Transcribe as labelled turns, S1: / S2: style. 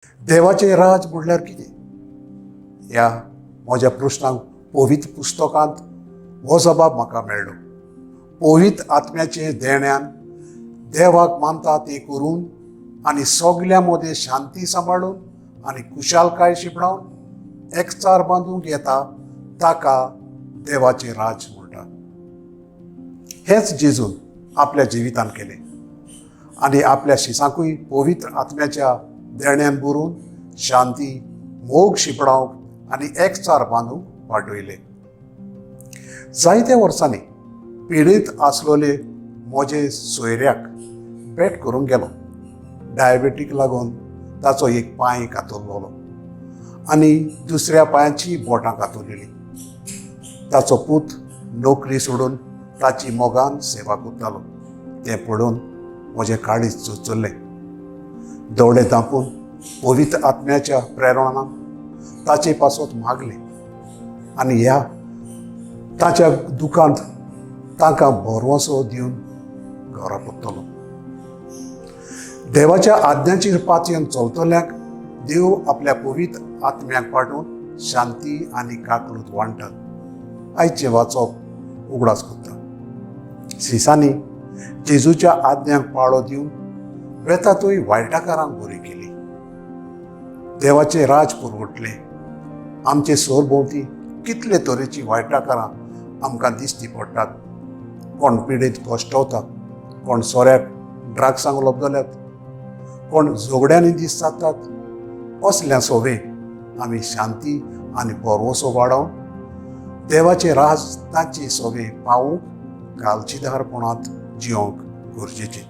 S1: देवाचें राज म्हणल्यार कितें? ह्या म्हज्या प्रश्नाक पवित्र पुस्तकांत हो जबाब म्हाका मेळ्ळो. पवित्र आत्म्याचे देण्यान देवाक मानता तें करून आनी सगल्या मदें शांती सांबाळून आनी खुशालकाय शिंपडावन एकचार बांदूंक येता ताका देवाचें राज म्हणटा. हेंच जेजून आपल्या जिवितान केलें आनी आपल्या शिसांकूय पवित्र आत्म्याच्या देण्यान भरून शांती, मोग शिंपडावंक आनी एकचार बांदूंक वाटयले. जायत्या वर्सांनी पिडीत आसलोले म्हजे सोयऱ्याक भेट करूंक गेलो. डायबेटीक लागून ताचो एक पांय कातरलेलो आनी दुसऱ्या पांयाची बोटां कातरलेली. ताचो पूत नोकरी सोडून ताची मोगान सेवा करतालो तें पळोवन म्हजें काळीज चुरचुरलें. दोळे धांपून पवित्र आत्म्याच्या प्रेरणान ताचे पासत मागलें आनी ह्या ताच्या दुखांत तांकां भरवंसो दिवन घरा परतलो. देवाच्या आज्ञाचेर पातयेन चलतल्यांक देव आपल्या पवित्र आत्म्याक पाठोवन शांती आनी काकळूत वांट्टात. आयचें वाचप उगडास करता. सिसांनी जेजूच्या आज्ञांक पाळो दिवन वेता थंय वायटाकारांक बरी केली, देवाचें राज पुरवटलें. आमचे सरभोंवती कितले तरेची वायटाकारां आमकां दिश्टी पडटात. कोण पिडेंत कश्टवता, कोण सोऱ्याक ड्रग्सांक लबदल्यात, कोण झगड्यांनी दीस जातात. असल्या सोवे आमी शांती आनी भरवंसो वाडोवन देवाचें राज तांचे सोवे पावूंक कालचीदारपणांत जियोंक गरजेचें.